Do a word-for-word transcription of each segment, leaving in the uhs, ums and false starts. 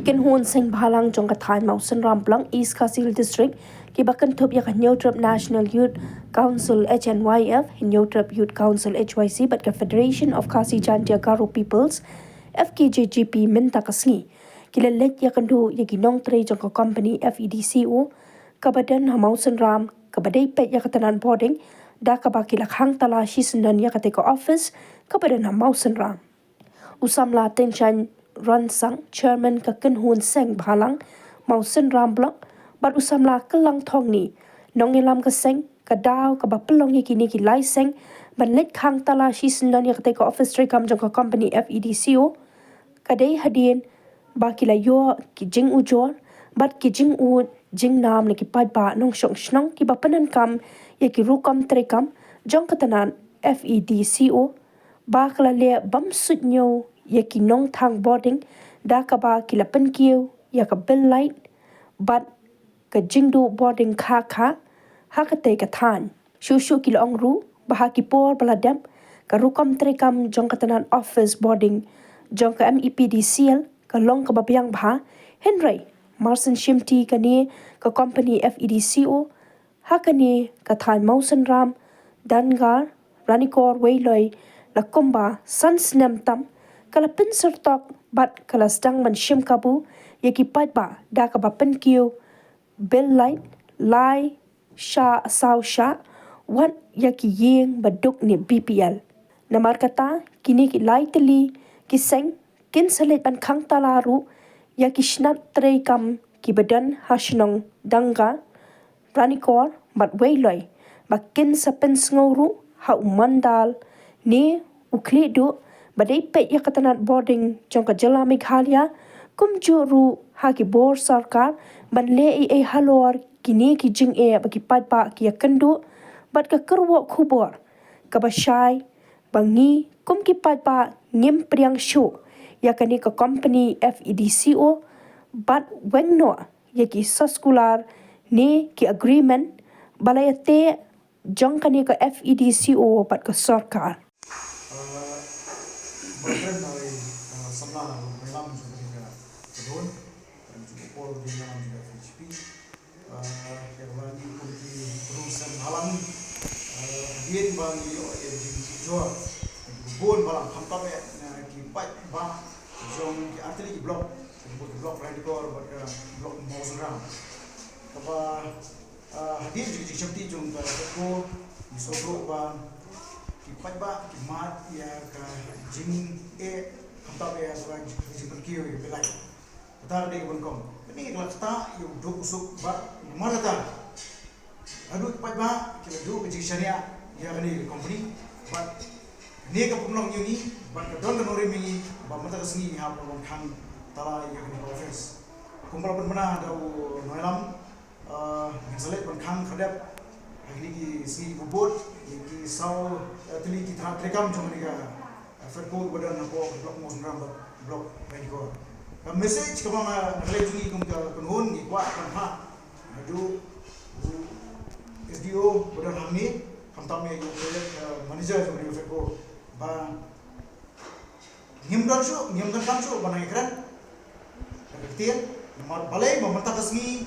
Kynhun seng bhalang jong ka thaiñ Mawsynram Block, East Khasi Hills District, kiba kynthup ïa ka Hynñiewtrep National Youth Council, H N Y F, Hynñiewtrep Youth Council, H Y C, bad ka Federation of Khasi Jaintia Garo Peoples, F K J G P, mynta ka sngi ki la leit ïakynduh ïa ki nongtrei jong ka company F E D C O kaba don ha Mawsynram, kaba dei peit ïa ka tnat bording, da kaba ki la khang tala shisyndon ïa katei ka office kaba don ha Mawsynram. U samla Tynshain Ransang, Chairman ka kynhun seng bhalang Mawsynram Block, bad u samla Klang Thongni, nongïalam ka seng, ka daw kaba pynlong ïa kine ki lai seng ban leit khang tala shisyndon ïa katei ka office treikam jong ka company F E D C O, ka dei hadien ba ki la ïoh ki jingujor bad ki jingud jingnam na ki paidbah nongshong shnong kiba pyndonkam ïa ki rukom treikam jong ka tnat F E D C O, ba ka la leh bym suidñiew ïa ki nongthang bording, da kaba ki la pynkiew ïa ka bill light bad ka jingduh bording kha kha ha katei ka thaiñ. Shuh shuh ki la ong ruh ba ha ki por ba la dep, ka rukom treikam jong ka tnat office bording jong ka M E P D C L ka long kaba biang bha, hynrei marshen shimti kane ka company F E D C O ha kane ka thaiñ Mawsynram, Dangar, Ranikor, Weiloi, la kumba san snem tam ka la pynsyrtok bad ka la sdang ban shim kabu ïa ki paidbah da kaba pynkiew bill light lai shah saw shah, wat ïa ki ïing ba duk ne B P L. Namar kata, kine ki lai tylli ki seng kin sa leit ban khang tala ruh ïa ki shnat treikam kiba don ha shnong Dangar, Ranikor bad Weiloi, ba kin sa pynsngew ruh ha u mandal ne u khlieh duh ba dei peit ïa ka tnat bording jong ka jylla Meghalaya, kumjuh ruh ha ki bor sorkar ban leh ei ei halor kine ki jingeh ba ki paidbah ki ïakynduh, bad ka kyrwoh khubor kaba shai ba ngi kum ki paidbah ngim pdiang shuh ïa kane ka company F E D C O bad weng noh ïa ki soskular ne ki agreement ba la ïateh jong kane ka F E D C O bad ka sorkar. Ah, ba kren na wei, ah, samla nongïalam jong kane ka kynhun, kren jong ka por nongïalam jong ka F H P. Ah, ïa kaba ngi kum ki briew seng bhalang, ah, hadien ba ngi ïoh ïa ka jingjur bun bhalang, khamtam eh na ki paidbah jong ki artylli ki block, ki block Ranikor bad ka block Mawsynram. Kaba Ah, hadien jong ka jingshimti jong ka FEDCO, ngi sngewthuh ba ki paidbah ki mad ïa ka jingeh, khamtam ïa ka jingpynkiew ïa ka bill light. Kata ka dei kaba nyngkong. Kane ka la ktah ïa u duk u suk bad namar kata haduh ki paidbah ki la duh ka jingshaniah ïa kane ka company. Bad kane ka pynlong ïa ngi bad ka don ka nongrim ïa ngi ba mynta ka sngi ngi hap ban khang tala ïa kane ka office. Kumba la pynbna da u nongïalam, Ah, ngin sa leit ban khang khadep ha kine ki sngi kiba bud ïa ki saw, eh, tylli ki tnat treikam jong kane ka, eh, FEDCO ba don hapoh block Mawsynram bad block Ranikor. Ka message kaba nga, nga khlem jong ngi kum ka kynhun, ngi kwah ban phah haduh u SDO ba don hangne, khamtam ïa u project, eh, manager jong kane ka FEDCO ba ngim don shuh, ngim don kam shuh ban nang ïakren. Ka ktien, namar balei ba mynta ka sngi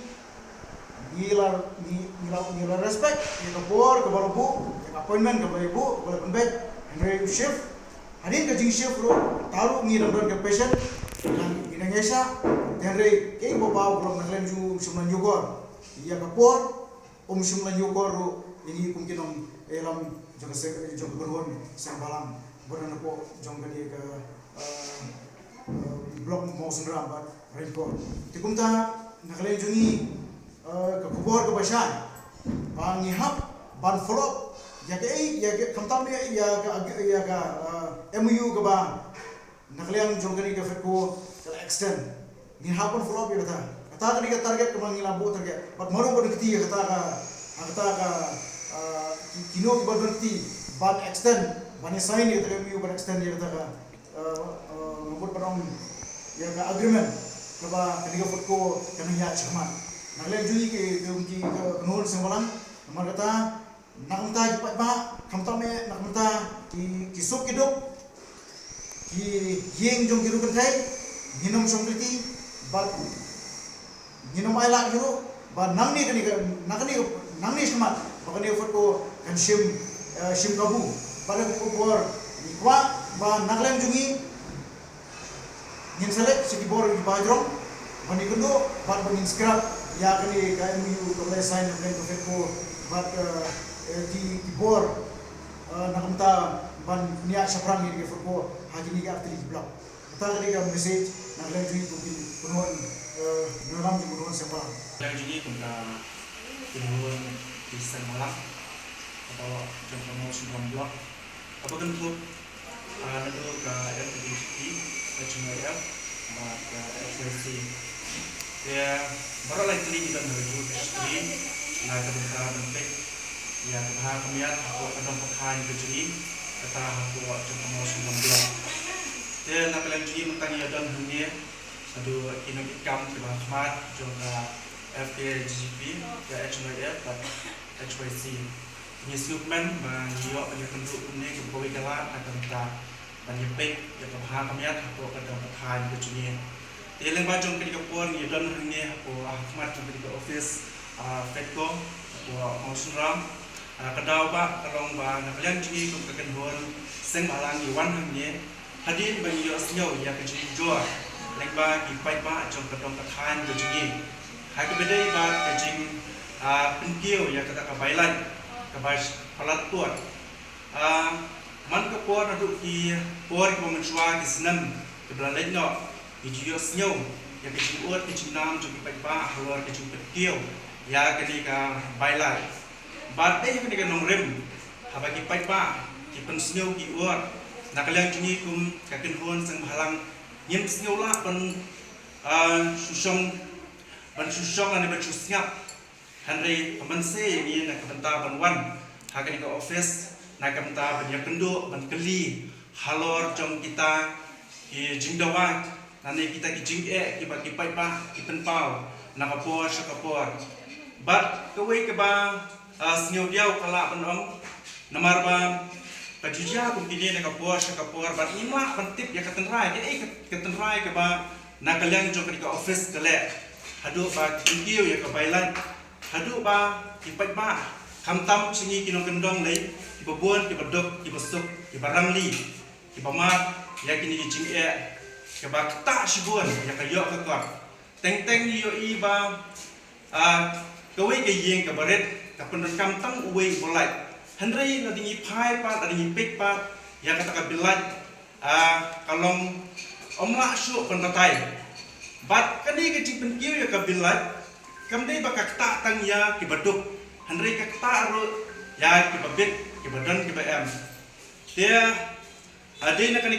ngi la, ngi, ngi la, ngi la respect ïa ka por kaba la buh, ïa ka appointment kaba la buh, kaba la pynbeit. Hynrei u shift, hadien ka jingshift ruh, tang ruh ngi dang don ka patient, nang, ngi dang ïaishah. Hynrei kaei kaba paw, ka long na khlem ju shim la ñiewkor ïa ka por, um shym la ñiewkor ruh ïa ngi kum ki nongïalam jong ka se-, jong ka kynhun seng bhalang ba don hapoh jong kane ka, eh, eh, block Mawsynram bad Ranikor. Te kumta na ka liang jong ngi, eh, ka khubor kaba shai ba ngi hap ban follow up ïa ka, eh, ïa ka, khamtam ïa, ïa ka, ïa ka, eh, M O U kaba na ka liang jong kane ka FEDCO ka la extend. Ngi hap ban follow up ïa kata. Kata ka dei ka target kaba ngi la buh target. Bad mano ba don kti ïa kata ka, ha kata ka, ah, ki, kino kiba don kti ban extend, ban sign ïa kata ka M O U, ban extend ïa kata ka, ah, ah, nga mut ban ong ïa ka agreement kaba kane ka FEDCO kan ïa shikmat. Na ka liang jong ngi ki, ki, ki, ki kynhun seng bhalang, namar kata na ka bynta ki paidbah, khamtam eh na ka bynta ki, ki suk ki duk, ki ïing jong ki riewkynthei, ngin ym shong kylti, Bad ngin ym ailad hi ruh ba nangne kane ka, na kane, nangne shakhmat ba kane ka FADCO kan shim, eh, shim kabu. Bad ha kane ka por ngi kwah ba na ka liang jong ngi ngin sa leit sha ki bor kiba hajrong ban ïakynduh bad ban ïaskrap ïa kane ka MoU kaba la sign na ka liang ka FADCO bad, eh, eh, ki, ki bor, eh, na ka bynta ban pynïaid shaphrang ïa kane ka FADCO ha kine ki artylli ki block. Kata ka dei ka message na ka liang jong ngi kum ki kynhun, eh, nongïalam jong ka kynhun seng bhalang. Liang jong ngi kum ka kynhun ki seng bhalang, kaba jong ka Mawsynram block, kaba kynthup, ah, naduh ka FKJGP, HYF bad ka HYC. Te baroh lai tylli ki don ha ka jingïashakri na ka bynta ban peit ïa ka bha ka miat hapoh ka dong ka thaiñ ka jong ngi, kata hapoh jong ka Mawsynram block. Te na ka liang jong ngi mynta ngi ïa don hangne haduh ki nongkitkam kiba ha khmat jong ka FKJGP, ka HYF bad HYC. Ngi sngewkmen ba ngi ïoh ban ïakynduh kumne kum kawei ka lad na ka bynta ban ïa peit ïa ka bha ka miat hapoh ka dong ka thaiñ ka jong ngi. Te lyngba jong kane ka por ngi don hangne hapoh, ha khmat jong kane ka office, ah, FADCO hapoh Mawsynram. Ah, ka daw ba ka long ba na ka liang jong ngi kum ka kynhun seng bhalang ngi wan hangne hadien ba ngi ïohsngew ïa ka jingjur lyngba ki paidbah jong ka dong ka thaiñ ka jong ngi ha kaba ïadei bad ka jing, ah, pynkiew ïa kata ka Bylaw kaba palat pud. Ah, man ka por naduh ki por kiba mynshuwa, ki snem kiba la leit noh, ngi ju ïohsngew ïa ka jingud ka jingnam jong ki paidbah halor ka jingpynkiew ïa kane ka Bylaw. Bad dei ha kane ka nongrim haba ki paidbah ki pynsngew ki ur, na ka liang jong ngi kum ka kynhun seng bhalang ngim sngew lah ban, ah, shu shong, ban shu shong lane ban shu sngap. Hynrei ka mynsiem ïa ngi na ka bynta ban wan ha kane ka office na ka bynta ban ïakynduh, ban kylli halor jong kita ki jingdawa lane kita ki jingeh kiba ki paidbah ki pynpaw na ka por sha ka por. Bad kawei kaba, ah, sngewdiaw ka lah ban ong, namar ba ka ju jia kum kine na ka por sha ka por bad ngim lah ban tip ïa ka tynrai, kaei ka, ka tynrai kaba na ka liang jong kane ka office ka leh haduh ba ki pynkiew ïa ka Bylaw, haduh ba ki paidbah, khamtam sha ngi ki nongkyndong lei, kiba bun, kiba duk, kiba suk, kiba rangli, kiba mad ïa kine ki jingeh, kiba ktah shibun ïa ka ïoh ka kot. Teng teng ngi ïohi ba, ah, kawei ka ïing kaba rit ka pyndonkam tang uwei u buh light. Hynrei lada ngi phai pat, lada ngi peit pat ïa kata ka bill light, ah, ka long, ym lah shuh ban batai. Bad kane ka jingpynkiew ïa ka bill light kam dei ba ka ktah tang ïa kiba duk, hynrei ka ktah ruh ïa kiba bit, kiba don kiba em. Te, ah, dei na kane